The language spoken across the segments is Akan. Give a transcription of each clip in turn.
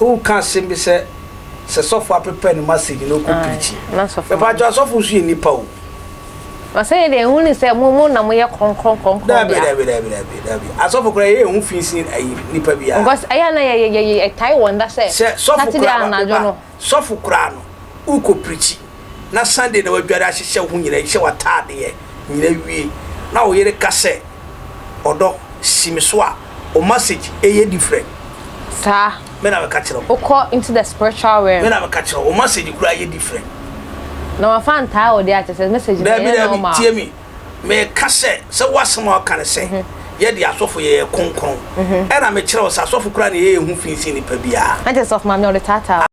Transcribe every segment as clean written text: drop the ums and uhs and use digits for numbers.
Woka asɛm bi sɛ sɛ sɔfo aprepare ne message na ɔkɔ preachi. Mepakyɛw asɔfo nso yɛ nnipa o. Na sɛ yɛ deɛ ehu ne sɛ mo mo na mo yɛ kronkron kronkron bea. Dabi dabi dabi dabi dabi asɔfo koraa yɛ ehu fi sin ayi nipa biara. Because ɛyɛ na yɛ yɛ yɛ ɛtae wɔn da sɛ. Sɛ sɔfo koraa ba ba sɔfo koraa no wokɔ preachi na Sunday na wadware ahyehyɛ wo ho nyina hyɛ w'ataadeɛ nyina wie na wo yere ka sɛ ɔdɔ si me so a wo message ɛyɛ different. Saa. Me na meka kyerɛ wo. Wokɔ into the spiritual realm. Me na meka kyerɛ wo, wo message koraa yɛ different. Na wafa ntaa wo deɛ akyɛ sɛ message no ɛyɛ normal. Dabi dabi tie me, meka sɛ sɛ w'asɛm a woka ne sɛ yɛ deɛ asɔfo yɛyɛ kronkron ɛna mekyerɛ wo sɛ asɔfo koraa na yɛyɛ ho fi sen nipa biara. Na kyerɛ sɛ ɔfo maame ɔde taataa wo.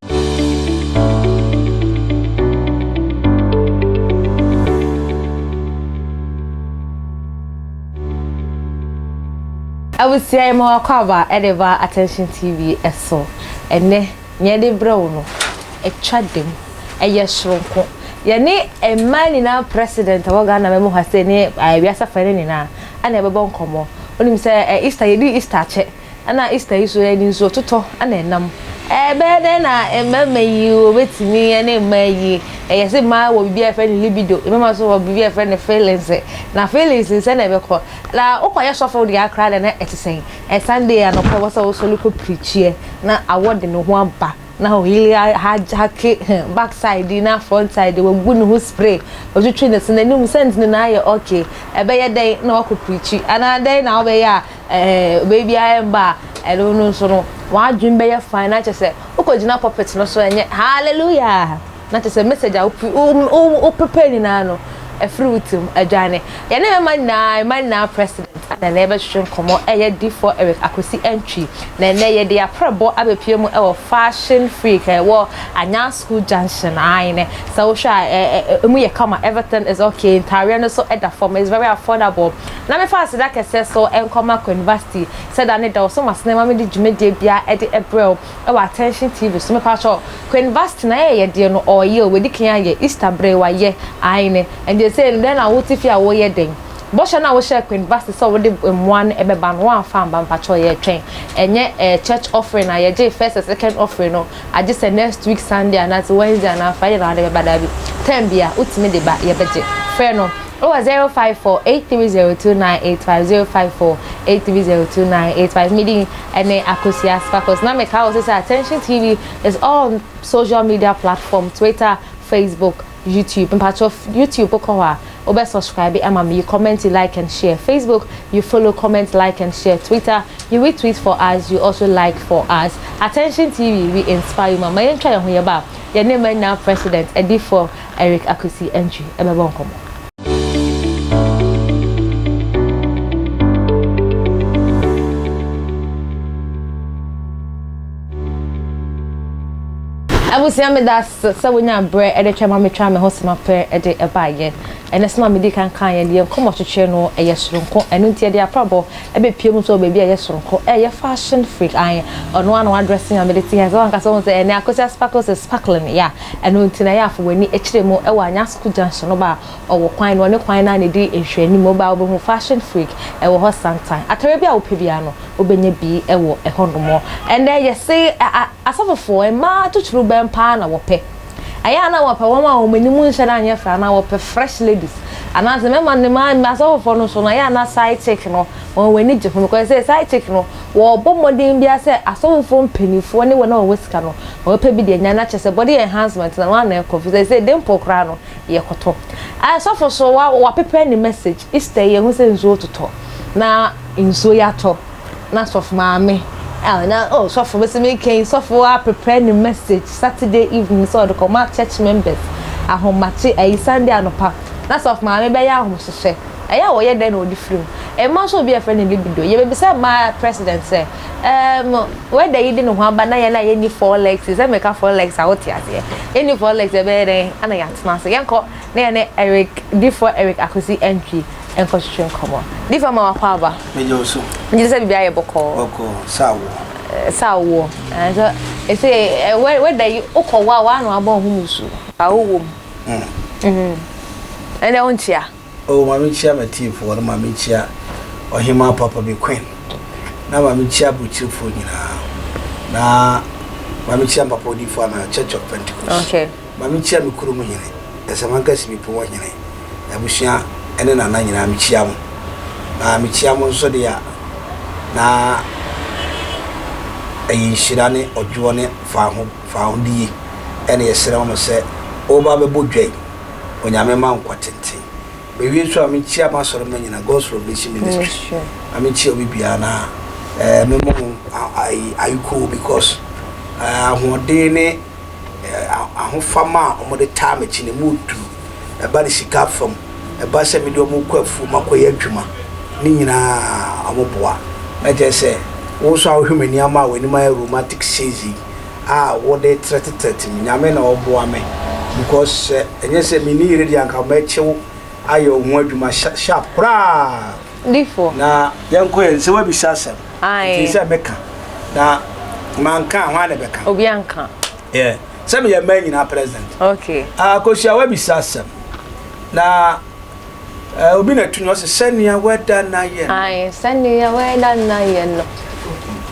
Abusua yi ma w'akwaaba de ba Attention TV so. Ɛnnɛ, nea yɛde brɛ wo no, ɛtwa da mu, ɛyɛ soronko. Yɛne mmaa nyinaa president a ɔwɔ Ghana man mu ha sei ne wiase afanan nyinaa na yɛbɛbɔ nkɔmmɔ. Wonim sɛ Easter, yɛdii Easter akyɛ. Ɛna Easter yi so yɛde nsuo totɔ na ɛnam. Ɛbɛyɛ dɛn na mmarima yi wɔbɛtumi ne mmaa yi? Ɛyɛ sɛ mmaa wɔ biribi a yɛfrɛ no libido, mmarima nso wɔ biribi a yɛfrɛ no feelings. Na feelings sɛn na ɛbɛkɔ? Na wokɔyɛ sɔfo deɛ koraa deɛ na ɛte sɛn? Sunday anɔpa ɛwɔ sɛ wosɔre kɔ preachiɛ na awɔ de ne ho aba na oyere ahake back side na front side wagu ne ho spray, watwitwi ne se, n'anim scent nyinaa yɛ okay. Ɛbɛyɛ dɛn na wakɔ preachi anaa dɛn na wobɛyɛ a Ɛɛ, baabiara mba a, ɛno no nso no, w'adwene bɛyɛ fine na kyerɛ sɛ wokɔgyina pulpit no so ɛnyɛ hallelujah na kyerɛ sɛ message a wo wo prepare nyinaa no ɛfiri wo tirim adwane. Yɛne mmarima nyinaa, mmaa nyinaa president na ɛnɛ yɛbɛtwetwe nkɔmmɔ ɛyɛ D4 Eric Akwasi Antwi na ɛnɛ yɛde aprɛbɔ abɛpue mu ɛwɔ Fashion Freak ɛwɔ Anyaa School Junction aane sɛ wohwɛ a ɛmu yɛ kama everything is okay ntaareɛ no so ɛda fam it's very affordable. Na mefa aseda kɛseɛ so nkɔma Queen-Vasti sɛ da ne da ɔsɔ m'asene ma mede dwumadie biara de brɛ wo wɔ Attention TV so. Mepakyɛw, Queen-Vasti n'ayɛyɛdeɛ no ɔɔyɛ o, wadi kan ayɛ, Easter bere wayɛ, aane, ɛndeɛ sei no dɛn na wote fie a woyɛ dɛn? Bɔhyɛ no a wohyɛɛ Queen-Vasti sɛ wode mmoa no bɛba no woamfa amba, mepakyɛw yɛretwɛn. Ɛnyɛ eh church offering a yɛgyee first and second offering no, Agye sɛ next week Sunday anaasɛ Wednesday anaa Friday na wode bɛba daabi. Term bia wotumi de ba yɛbɛgye. Frɛ no wɔ 054 830 2985 054 830 2985. Me din ne Akosua Sparkles. Na meka wo sɛ sɛ Attention TV is all on social media platform Twitter, Facebook, YouTube. Mpakyɛw YouTube wokɔ hɔ a wobɛ subscribe ama me, you comment, you like and share. Facebook, you follow, comment, like and share. Twitter, you retweet for us, you also like for us. Attention TV, we inspire you. Mama yɛntwa yɛn ho yɛba a, yɛne mmaa nyinaa president, Adifoɔ Eric Akwesi Antwi ɛbɛbɔ nkɔmmɔ. Abusua meda ase sɛ wonya berɛ de twɛn ma metwaa me ho sema pɛ de baeɛ. Ɛnɛ sema a medi kan kaeɛ no, yɛn nkɔmmɔtwetwe no ɛyɛ soronko, ɛno nti yɛde aprabɔ bɛpue mu nso wɔ baabi a ɛyɛ soronko, ɛyɛ fashion freak, ae, ɔno ara na wadrɛse a mede te ha, sɛ wankasa wohu sɛ ɛnɛ Akosua Sparkles is sparkling, yeah, ɛno nti na ɛyɛ a fa w'ani kyerɛ mu wɔ Anyasco Junction, woba a ɔwɔ kwan no, ɔne kwan no ara na ɛdi nhwɛanim, woba a wobɛhu fashion freak ɛwɔ hɔ santan, atareɛ bi a wopɛ biara no wobɛnya bi wɔ ɛhɔnom. Ɛnɛ yɛse asɔfofoɔ, mmaa atitiriw bɛn paa na wɔpɛ? Ɛyɛ a na wɔpɛ wɔn a wɔn anim nhyɛ da nyɛ fɛ anaa wɔpɛ fresh ladies? Anaasɛ mmarima no mmaa asɔfofoɔ no nso no ɛyɛ a na side chick no wɔn ani gye ho because sɛ side chick no wɔbɔ mmɔden biara sɛ asɔfofoɔ mpanimfoɔ ne wɔn a wɔwɔ sika no wɔbɛpɛ bi de anya na kyerɛ sɛ body enhancement na wɔn na ɛkɔ fi sɛ sɛ dimple koraa no yɛkɔtɔ. Asɔfo so wa waprepare ne message Easter yi yɛhu sɛ nsuo totɔ na nsuo yi atɔ na sɔfo maame ah na oh sɔfo bɛsɛ mi kɛn sɔfo a prepare ne message Saturday evening sɛ ɔde kɔma church members ahomakye ayi Sunday anɔpa na sɔfo maame bɛyɛ ahohyehyɛ ɛyɛ a wɔyɛ dɛn na ɔde firi mu mma nso obi a yɛfrɛ no libido yɛbɛbisa mmaa president sɛ ɛɛm wɛda yi de ne ho aba na yɛn a yɛnni four legs sɛ meka four legs a wote aseɛ yɛnni four legs ɛbɛyɛ dɛn ana yɛatena ase yɛnkɔ na yɛne Eric Difoɔ Eric Akwasi Antwi nkɔtwetwe nkɔmmɔ. Difoɔ ma wakɔ aba. Megye wo so. Megye di sɛ biribi ayɛ bɔkɔɔ. Bɔkɔɔ, sɛ awoɔ. Sɛ awoɔ. Sɛ ɛsɛ wɛda yi wokɔ wɔ a w'ano abɔ wo ho musuo. Awo wɔ mu. Ɛnɛ wonkyea. Oh, ma menkyia m'atiefoɔ na ma menkyia Ɔhemaa Papa bi Queen na ma menkyia aburokyirefoɔ nyinaa na. Ma menkyia me papa odiyifoɔ anaa Church of Pentecost. Okay. Ma menkyia me kurom hene, Ɛsɛmanka Sibipɔn hene, abusua ne nana nyinaa mekyia mo. Na mekyia mo nso deɛ a, na ɛyɛ nhyira ne ɔdwoɔ ne faaho faahodie ɛna yɛsrɛ mo sɛ woba bɛbɔ dwa yi, Onyame ma nkwa tenten. Mewie nso a mekyia m'asɔremma nyinaa, God's Revelation Ministry. Na mekyia obi biara na eh, memmɔ mo ayekoo because eh, ahoɔden ne eh, ahofama a wɔde taa m'akyi no mu duru. Ɛba ne sika fam, ɛba sɛ mede wɔn kɔ afuom akɔyɛ adwuma, ne nyinaa wɔboa. Na kyerɛ sɛ wo nso a wohwɛ m'ani ama a w'anim ayɛ romantic shades yi a wode trɛtetrɛte me, Nyame na ɔboa me because sɛ ɛnyɛ sɛ menni yere deɛ anka mɛkye wo ayɛ wo ho adwuma sharp koraa. Difo. Na yɛnkɔ yɛn sɛ woabisa asɛm nti sɛ meka na manka a hwan na ɛbɛka? Obi anka. Yeah. Sɛ meyɛ mmaa nyinaa president. Okay. Akosua woabisa asɛm na Eh, obi na tu no ɔsɛ sɛnea wɛda na yɛ no. Ae, sɛnea wɛda na yɛ no.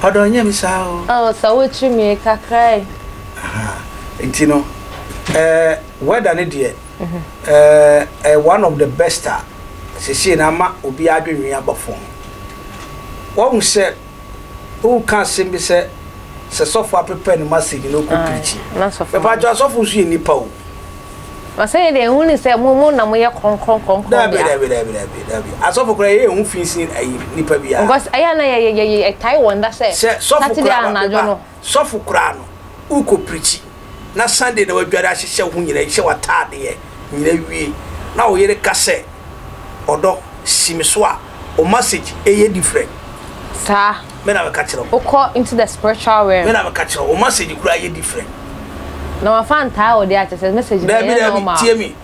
Ɔdɔ nyɛ me saa o. Oh, sɛ wotwi mi kakra yi. Nti no, eh, wɛda ne deɛ, mhm. eh, eh, one of the best a sesie na ama obi adwenwen aba fam. Wɔhu sɛ woka asɛm bi sɛ sɛ sɔfo apepɛ ne message na ɔkɔ pirikyi. Mepatwa asɔfo nso yɛ nipa o. Na sɛ yɛ deɛ ehu ne sɛ mo mo na mo yɛ kronkron kronkron bea. Dabi dabi dabi dabi dabi asɔfo koraa yɛ ehu fi sin ayi nipa biara. Because ɛyɛ na yɛ yɛ yɛ ɛtae wɔn da sɛ. Sɛ sɔfo Saturday koraa anadwo no. Sɔfo koraa no wokɔ pirikyi na Sunday na wadware ahyehyɛ wo ho nyinaa hyɛ w'ataadeɛ nyinaa wie na wo yere ka sɛ ɔdɔ si me so a wo message ɛyɛ different. Saa. Me na meka kyerɛ wo. Wokɔ into the spiritual realm. Me na meka kyerɛ wo, wo message koraa yɛ different. Na wafa ntaa wɔ deɛ akyɛ sɛ message no Dabi ɛyɛ dabi, normal. tie me.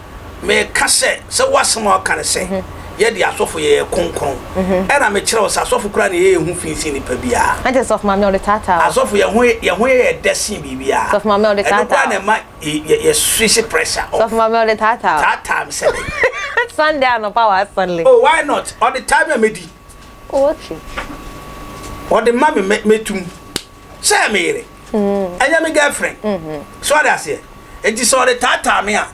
Meka sɛ, sɛ w'asɛm a woka ne sɛ, yɛ deɛ asɔfo yɛyɛ kronkron. Ɛna mekyerɛ wo sɛ asɔfo koraa na yɛyɛ yɛn ho fi sen nipa biara. Na kyerɛ sɛ sɔfo maame ɔde taataa wo. Asɔfo yɛn ho yɛn ho yɛ yɛ dɛ sen biribiara. Sɔfo maame ɔde Ɛno taataa koraa wo. na ɛma yɛ yɛ yɛ switch pressure off. Sɔfo maame ɔde taataa wo. Taataa me sɛ dɛn? Sunday anɔpa wɔ asɔre. Oh why not? Ɔde taa me a medi. Oh okay. Ɔde ma me mɛtum sɛ me yere. Mm. Ɛnyɛ me girlfriend. Mm-hmm. So ɔde aseɛ. Eti sɛ ɔde taataa me a,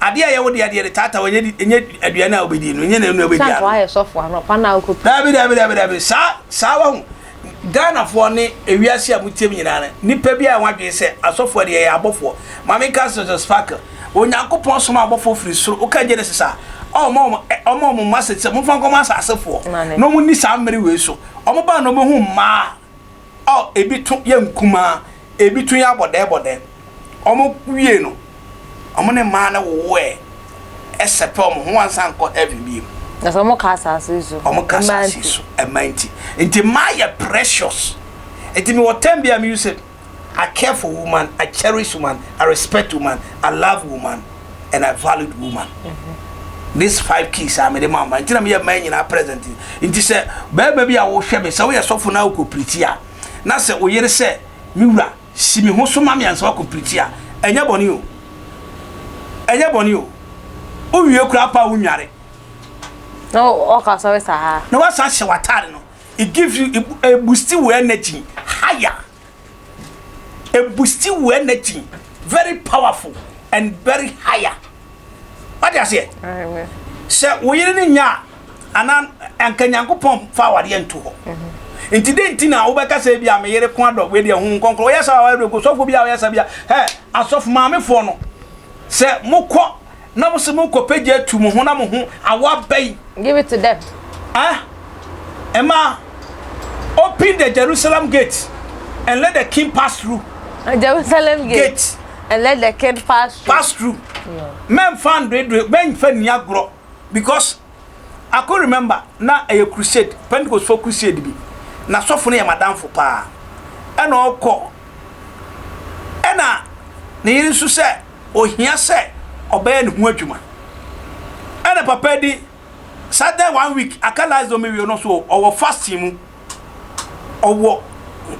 adeɛ a ɛyɛ wo deɛ deɛ de taataa wo ɛnyɛ ɛnyɛ aduane a wobɛdi no ɛnyɛ na ɛnu a wobɛdi ano. Sanko ayɛ sɔfo ano pa na akɔ. Dabi dabi dabi dabi saa saa wahu Ghanafoɔ ne ewiase a motie mu nyinaa no nipa bi a wɔn adwene sɛ asɔfoɔ deɛ yɛyɛ abɔfoɔ. Maame nka sɛ sparkle Onyankopɔn somaa abɔfoɔ firi soro, woka Genesis a, ɔma wɔn, ɔma wɔn message sɛ momfa nkɔma asasefoɔ na wɔn nni saa mmere wei so. Wɔn baa na wɔn bɛhu mmaa a ebi to yɛ nkumaa, ebi to yɛ abɔdɛɛbɔdɛɛ. Wɔn wie no, wɔn ne mmaa no wowoɛ, ɛsɛpɛ wɔn ho ansa nkɔ heaven bio. Na sɛ wɔn ka asase so. Wɔn ka asase so, mmaa nti. Nti mmaa yɛ precious. Nti mewɔ term bi a me use. I care for woman, I cherish woman, I respect woman, I love woman, and I valued woman. Mm-hmm. These five keys a mede ma mma nti na meyɛ mmaa nyinaa present. Nti sɛ bɛrima bi a wohwɛ me sɛ woyɛ sɔfo na wokɔ pirikyi a na sɛ wo yere sɛ me wura si me ho so ma me ansa wakɔ pirikyi a ɛnyɛ bɔne o. Ɛnyɛ bɔne o. Wowie koraa pa wo nware. Na ɔka sɔre saa. Na wasan hyɛ w'ataade no. It gives you, it, it boosts your energy higher. Ebusti wo energy very powerful and very higher. Wate aseɛ? Sɛ wo yere ne nya a, anaa anka Nyankopɔn fa awadeɛ nto hɔ. Mhm. Nti dɛn nti na wobɛka sɛ bi a me yere ko adɔ wei deɛ ho nkɔnkɔn woyɛ sɛ awadeɛ kɔ sɔfo bi a woyɛ sɛ bi a hɛ asɔfo maamefoɔ no sɛ mokɔ na mo se mokɔ pagya atu mo ho na mo ho awɔ aba yi. Give it to them. Ah, Emma, open the Jerusalem gate and let the king pass through. Jerusalem gate. gate. And let the king pass through. Pass through. Mɛnfa ndoedoe, mɛnfa nni agorɔ because I could remember na ɛyɛ crusade, Pentecost for crusade bi. Na sɔfo no yɛ madamfo paa. Ɛna ɔkɔ. Ɛna ne yere nso sɛ ohia sɛ ɔbɛyɛ ne ho adwuma. Ɛna papa di Saturday one week aka last day ɔmɛwie no so ɔwɔ fasting mu. Ɔwɔ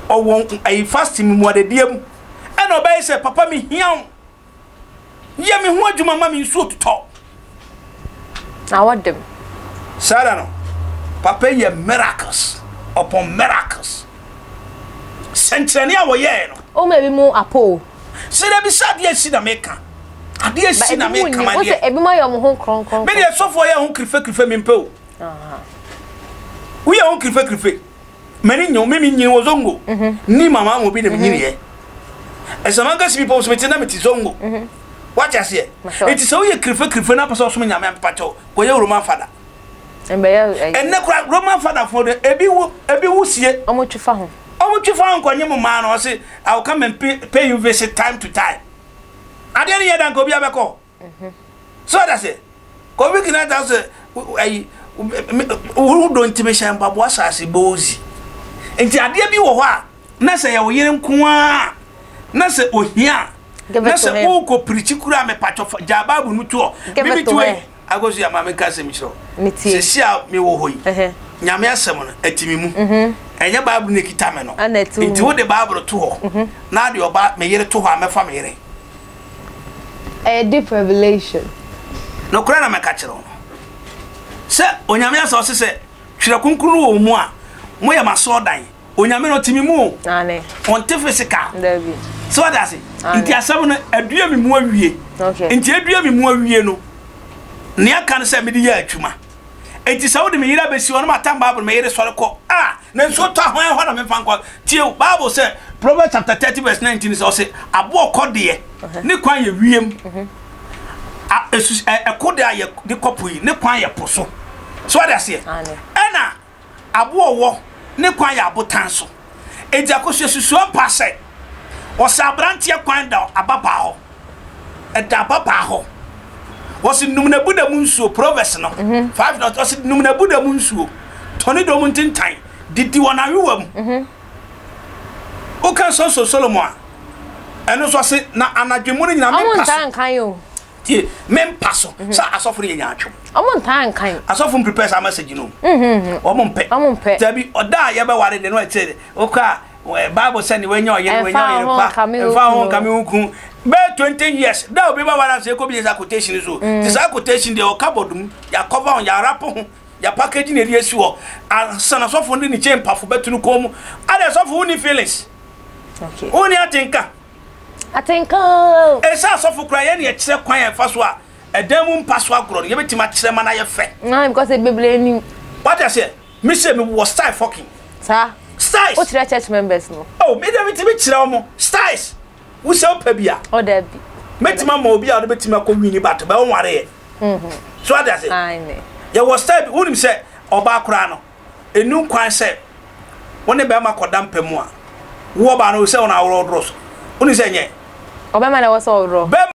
ɔwɔ ɛyi fasting mu muadadie mu. Ɛna ɔbɛyɛ sɛ papa me hia wo. Yɛ me ho adwuma ma me nsuo totɔ. Na wɔde m. Saa da no papa yɛ miracles upon miracles. Sɛnkyerɛnne a wɔyɛɛ no. Wo ma ebi mu apo o. Sɛ dabi sɛ adeɛ asi na meka. Adeɛ asi na meka ma deɛ. Ebi mu ayɛ ɔmo ho kronkron. Me deɛ sɔfoɔ yɛ ho kirife kirife me mpɛ o. Woyɛ ho kirife kirife. M'ani nye wo me me nyini wɔ zongo. Mhm. Ni mama mo bi na me nyini yɛ. Ɛsɛ man kasi bi pɔ so me te na me te zongo. Mhm. Wate aseɛ? Enti sɛ woyɛ kirife kirife na apɛ sɛ ɔsom nyame ampa kyɛw kɔyɛ Roman fada. Ɛnɛ kora Roman fada fo de ebi wo ebi wo sie. Ɔmo twi fa ho. Ɔmo twi fa ho nkɔnye mo maa no ɔse I will come and pay, pay you visit time to time. Adeɛ no yɛ da nka obi abɛkɔ. So ɔda se Kofi Kinata sɛ ayi wo dɔ nti mehyɛ mpaboa saase boozi. Nti adeɛ bi wɔ hɔ a na sɛ yɛ wo yere nko ara na sɛ ohia na sɛ wokɔ pirikyi kura mepatwɔ gyaa Bible no to hɔ. Bibi to yi Akosua ma menka asɛm kyerɛ wo. Sɛsi a mewɔ hɔ yi, Nyame asɛm no, ɛte me mu. Mhm. Ɛnyɛ Bible na ɛkita me no. Nti wode Bible to hɔ mhm. na ade ɔba me yere to hɔ a mɛfa me yere. Ɛyɛ deep revelation. Nokorɛ na mɛka kyerɛ wo. Sɛ Onyame asɛ ɔse sɛ Twerɛ Kronkron no wɔ wo mu a, moyɛ m'asɔɔdan. Onyame no ɔte me mu o. Ɔnte physical. So wate ase? Nti asɛm no adua me mu awie. Nti adua me mu awie no, nea aka no sɛ mede yɛ adwuma. Nti sɛ wode me yere abɛsi hɔ na matam Bible me yere sɔre kɔ a, na nsuo tɔ ahwan hɔ na memfa nkɔ. Tie o, Bible sɛ Proverbs chapter 30 verse 19 sɛ ɔse aboɔ kɔ deɛ ne kwan yɛ wiem. Ɛko deɛ a yɛde kɔ po yi ne kwan yɛ po so. So wate aseɛ? Ɛna Aboa ɔwɔ ne kwan yɛ abotan so. Enti Akosua susu ampa sɛ ɔsɛ abranteɛ kwan da ababaa hɔ. Ɛda ababaa hɔ. Ɔse num n'abuda mu nsuo, Proverbs no, 5 no, ɔse num n'abuda mu nsuo, tɔ ne dɔm ntentan, didi wɔ n'awewa mu. Woka Sonso Solomon a, ɛno nso ɔse na anadwo mu no nyinaa mempa so. Tie, me mpa so. Mhm. Sɛ asɔfo no yɛ nyaatwom. Ɔmo ntaa nkan. Asɔfo mprepare saa message no. Mhm, mhm. Ɔmo mpɛ. Ɔmo mpɛ. Dabi, ɔda a yɛbɛware de no ɛkyɛ okɔ a Bible sɛ ne wanya ɔyere wanya ɔyere pa. Ɛmfa ho nka me ho kun. Bɛyɛ 20 years da obi bɛware ase ɛkɔ bi saa quotation so. Mm. Ti saa quotation deɛ ɔka bɔdum, yɛakɔva ho, yɛarapo ho, yɛapackage na ɛde asi hɔ. Ansa na sɔfo no de ne chain pafo bɛto no kɔn mu. Adɛ sɔfo wonni feelings. Okay. Wonni atenka. Atenka oo. Ɛsɛ asɔfo koraa yɛn na yɛkyerɛ kwan a ɛfa so a ɛdan mu mpa so agorɔ no yɛbɛtumi akyerɛ ma no ayɛ fɛ. Ae because bebree nim. Wate aseɛ? Me sɛ me wɔ style fucking. Saa. Styles. Wo kyerɛ church members no. Oh me deɛ me tumi kyerɛ wɔn styles. Wo sɛ wopɛ bi a. Oh dabi. Mɛtumi ama obi a ɔde bɛtumi akɔ wini but bɛ wɔnware yɛ. So wate aseɛ? Ae. Yɛwɔ style bi wonim sɛ ɔbaa koraa no. Enni kwan sɛ wo ne barima kɔda mpa mu a, wo ɔbaa no, sɛ wo na aworɔ wo dorɔ so. Wonim sɛ ɛnyɛ. Ɔbarima na ɛwɔ sɛ ɔworɔ. Barima.